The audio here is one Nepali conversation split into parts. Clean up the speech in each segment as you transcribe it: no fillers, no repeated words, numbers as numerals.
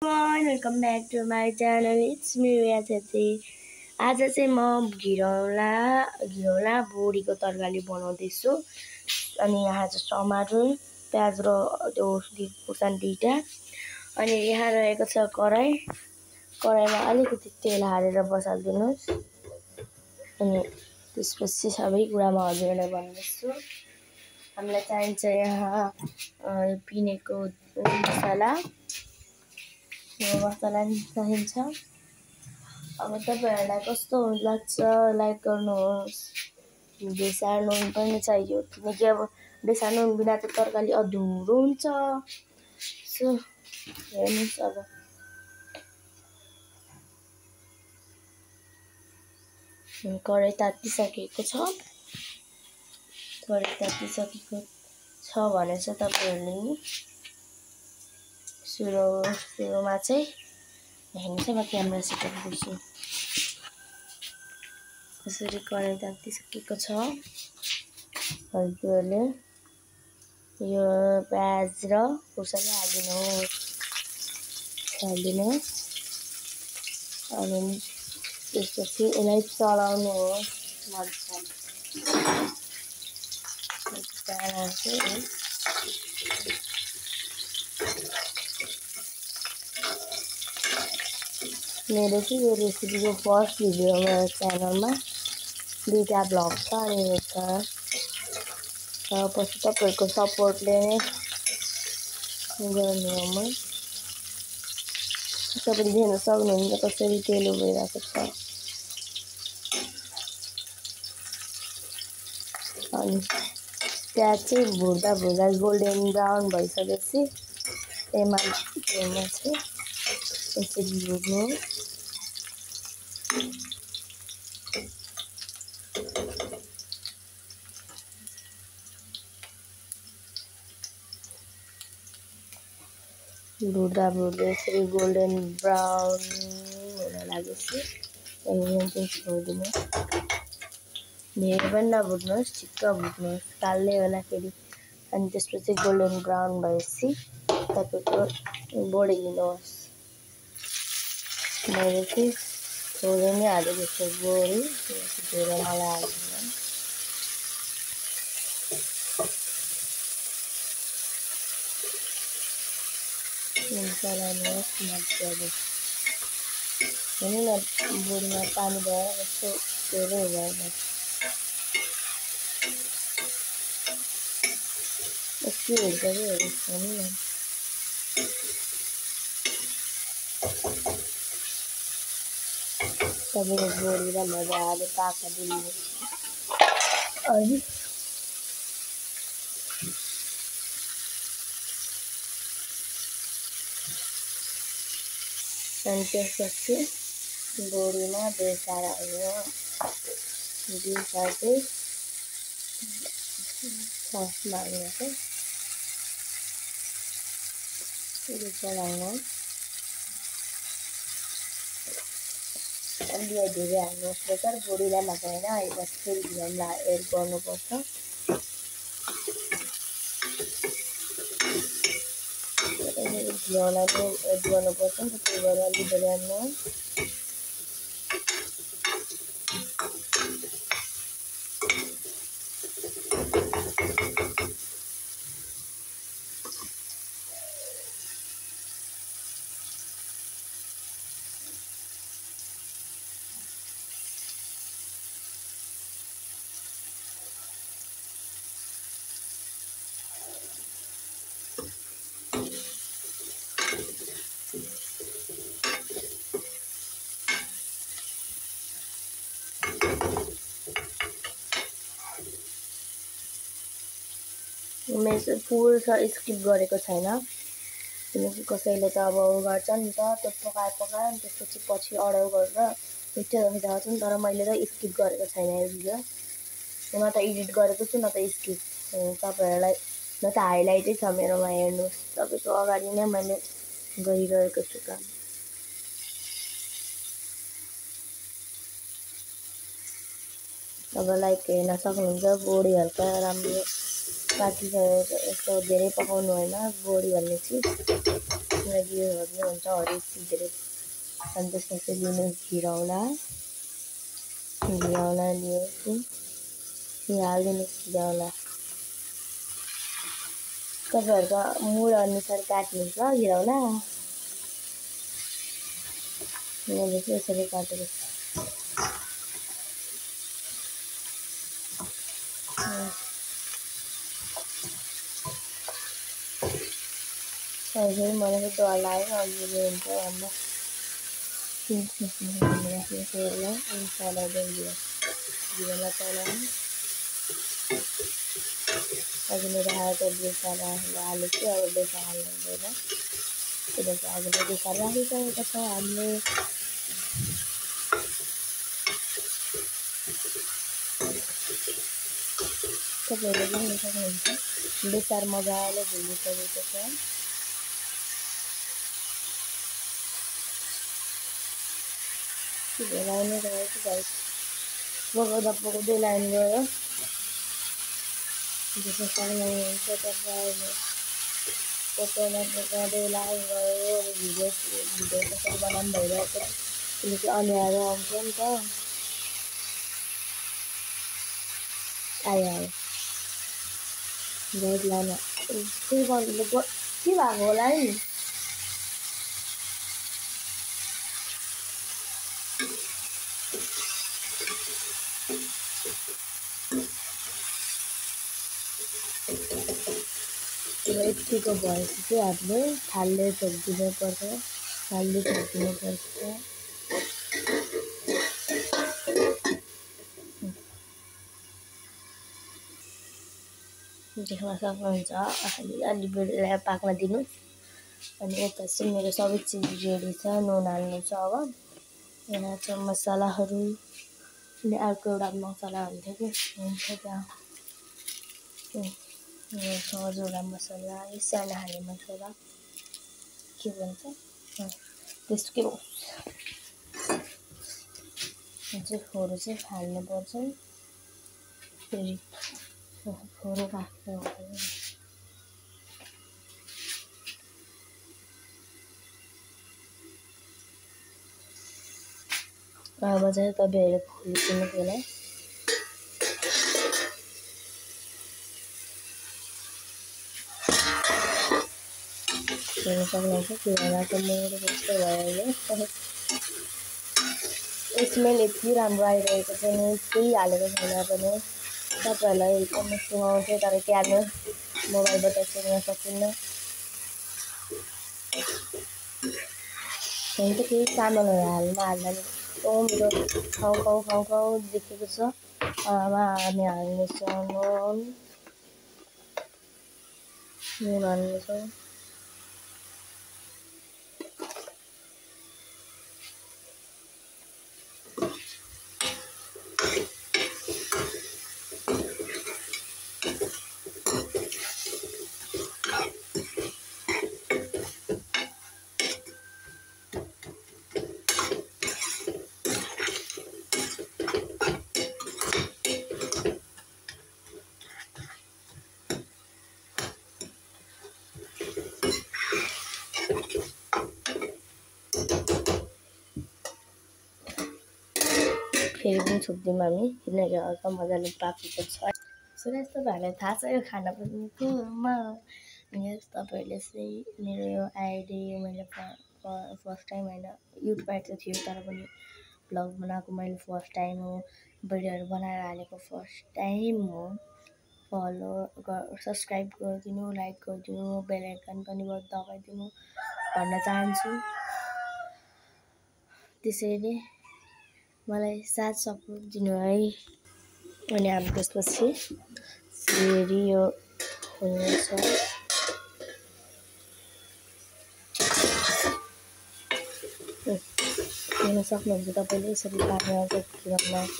Welcome back to my channel it's me Riya Chhetri. आज चाहिँ म घिरौला बोडीको तरकारी बनाउँदैछु। अनि यहाँ चाहिँ टमाटर प्याज र त्यो खुर्सानी दुईटा। अनि यहाँ रहेको छ कराईमा अलिकति तेल हालेर बसाल्दिनुस्। अनि त्यसपछि सबै कुरा म हजुरलाई भन्दैछु। हामीलाई चाहिन्छ यहाँ पिनेको मसला चाहिन्छ। अब तपाईहरुलाई कस्तो लाग्छ लाइक गर्नुहोस्। बेसार नुन पनि चाहियो किनकि अब बेसार नुन बिना त तरकारी अधुरो हुन्छ। सो हेर्नुस् अब कराई तातिसकेको छ। भने चाहिँ तपाईहरुले नि सुरुमा चाहिँ हेर्नुस् म क्यामेरा सेटअप गर्छु। यसरी कराई तातिसकेको छ। हजुरले यो प्याज र खुर्सानी हाल्दिनुहोस्। अनि त्यसपछि यसलाई चलाउनुहोस् मजाले। मेरो चाहिँ यो रेसिपीको फर्स्ट भिडियो मेरो च्यानलमा दुईटा भ्लग छ अनि यो छ। पछि तपाईहरुको सपोर्टले नै गर्नु हो। तपाईले हेर्न सक्नुहुन्छ कसरी तेल उभिरहेको छ। अनि प्याज चाहिँ भुट्दा गोल्डन ब्राउन भइसकेपछि त्यसमा चाहिँ यसरी भुट्नु। भुट्दा यसरी गोल्डन ब्राउन हुन लागेपछि चाहिँ छोड्दिनु। धेरै पनि नभुट्नुहोस्, ठिक्क भुट्नुहोस्, कालै होला फेरि। अनि त्यसपछि गोल्डन ब्राउन भएपछि तपाईको बोडी लिनुहोस्। मैले चाहिँ थोरै नै हालेको छु बोडी, धेरै मलाई हाल्दिनँ। चलाउनुहोस् मजाले। हेर्नु न बोडीमा पानी भएर कस्तो धेरै भएन। यति हुन्छ कि हेर्नु न। तपाईँको बोडीलाई मजाले पाकाइदिनुहोस्। अनि त्यसपछि बोडीमा बेसार हाल्नु। बेसार चाहिँ ससमा हाल्नु चाहिँ बेसार हाल्नु। अलि धेरै हाल्नुहोस् बेसार, बोडीलाई मात्र होइन। यसलाई फेरि घिउलाई एड गर्नुपर्छ। घिउलाई पनि एड गर्नुपर्छ नि त, त्यही भएर अलि धेरै हाल्नुहोस्। मैले फुल स्किप गरेको छैन किनकि कसैले त अब गर्छ नि त, त्यो पकाएर अनि त्यसपछि पछि अर्डर गरेर मिठो देखाउँछ नि। तर मैले त स्किप गरेको छैन यो भिडियो। न त एडिट गरेको छु न त स्किप। तपाईहरुलाई न त हाइलाइटै छ मेरोमा, हेर्नुहोस्। तपाईको अगाडि नै मैले गरिरहेको छु काम। अब लाइक हेर्न सक्नुहुन्छ बोडी हल्का राम्रो काटिसकेर यस्तो धेरै पकाउनु होइन बोडी भन्ने चिज किनकि यो हुन्छ हरेक चिज धेरै। अनि त्यसपछि लिनु घिरौँला लिएपछि हालिदिनु घिरौँला तपाईँहरूको मुड अनुसार काट्नुहोस् ल घिरौँला। मैले चाहिँ यसरी काटेको अहिले मलाई डर लाग्यो अलिअलि हुन्छ भन्दा राख्नु अनि चलाउँदै घिरौँला चलाउनु। अघि मेरो हातको बेसार हालेको थियो अब बेसार हाल्नु हुँदैन किनकि अघिल्लो बेसार राखिसकेको छ हामीले। तपाईँहरूले देख्न सक्नुहुन्छ बेसार मजाले भुलिसकेको छ। लाइन रहेको गाइस पकाउँदै लाइन गयो जस्तो सानो हुन्छ तपाईँले पकाउँदै लाइन गयो। भिडियो कसरी बनाउनु भइरहेको किनकि अँध्यारो आउँछ नि त। आयो बहुत लामो के भएको होला नि। यतिको भएपछि चाहिँ हामीले थालले ठोकिदिनुपर्छ। देख्न सक्नुहुन्छ अलि बेला पाक्न दिनु। अनि यता चाहिँ मेरो सबै चिज रेडी छ। नुन हाल्नु छ। अब यहाँ चाहिँ मसलाहरू अनि अर्को एउटा मसला हुन्थ्यो कि त्यहाँ एउटा मसला सानो खाने मसला के भन्छ त्यसको फोरो चाहिँ हाल्नुपर्छ। फेरि फोरो राख्नु अब चाहिँ तपाईँहरूले खोलिदिनु होला। हेर्न सक्नुहुन्छ किरानाको मेरो जस्तो भयो। स्मेल यति राम्रो आइरहेको छ नि केही हालेको छैन पनि। तपाईँहरूलाई हेर्न सुहाउँथ्यो तर क्यामेरा मोबाइलबाट सुन्न सकिन्न। हुन्छ केही चामलहरू हाल्दा मेरो खाउँ देखेको छ। हामी हाल्नेछौँ नुन हाल्नेछौँ। फेरि पनि छोप्दिउँ हामी किनकि अर्को मजाले पाकेको छ। सो गाइस तपाईँहरूलाई थाहा छ यो खाना बनाउनुकोमा। यस तपाईँहरूले चाहिँ मेरो यो आइडी मैले फर्स्ट टाइम होइन युट्युबबाट त थियो तर पनि भ्लग बनाएको मैले फर्स्ट टाइम हो। भिडियोहरू बनाएर हालेको फर्स्ट टाइम हो। फलो सब्सक्राइब गरिदिनु, लाइक गरिदिनु, बेल आइकन पनि दबाइदिनु भन्न चाहन्छु। त्यसैले मलाई साथ सपोर्ट दिनु है। अनि हामी त्यसपछि फेरि यो हुनेछ। हेर्न सक्नुहुन्छ तपाईँले यसरी पारेर खिलाउनु आउँछ।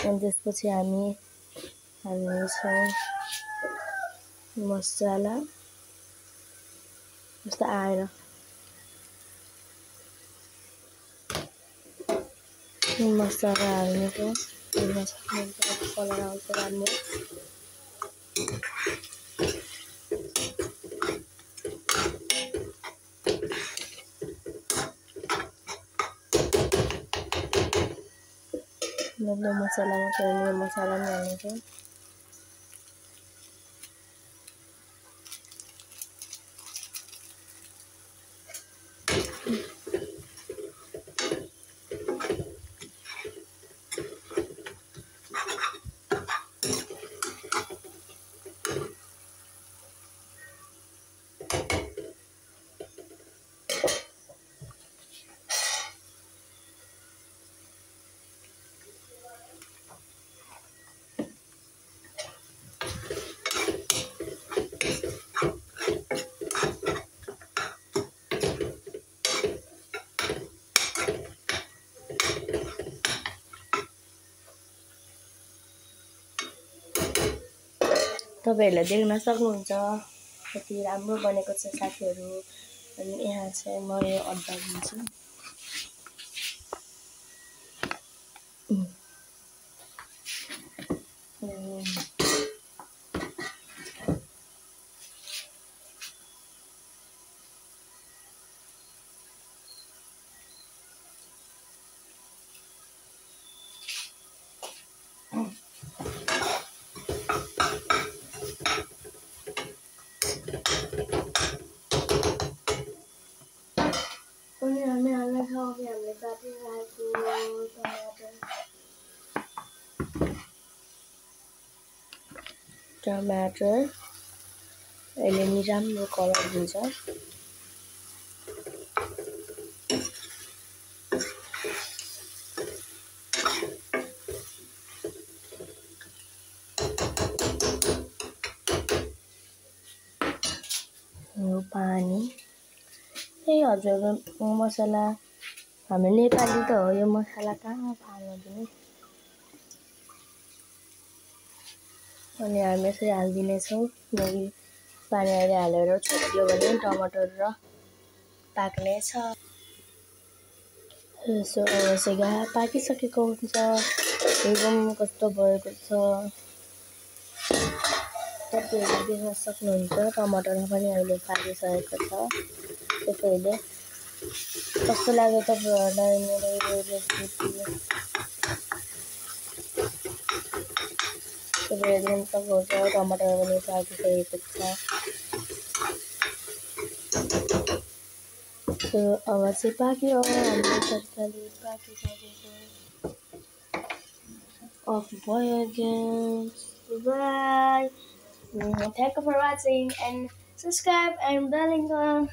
अनि त्यसपछि हामी हाल्नेछौँ मसला जस्तो आएर मसाला हाल्नुको कलर आउँछ राम्रो। मसालामा चाहिने मसाला पनि हाल्नुको। तपाईहरुले देख्न सक्नुहुन्छ कति राम्रो बनेको छ साथीहरु। अनि यहाँ चाहिँ म यो अड्डा दिन्छु। अनि हामी हाल्न सक्छौँ हामीले काटिरहेको टमाटर यसले नि राम्रो कलर दिन्छ। यो पानी हजुर मसला हाम्रो नेपाली त हो यो मसला कहाँ फाल्नु दिने। अनि हामी यसरी हाल्दिने छौँ किनकि पानी अहिले हालेर छोडिदियो भने टमाटर र पाक्ने छ। यसो अवश्य पाकिसकेको हुन्छ। एकदम कस्तो भएको छ तपाईहरुले देख्न सक्नुहुन्छ। टमाटर पनि अहिले पाकिसकेको छ। त्यसैले कस्तो लाग्यो तपाईहरुलाई मेरो यो रेसिपी? तपाईहरुले सक्नुहुन्छ टमाटर पनि पाकिसकेको छ। So अवश्य पाक्यो हाम्रो तरकारी पाकिसकेको off भयो again. Bye. Thank you for watching and subscribe and bell icon.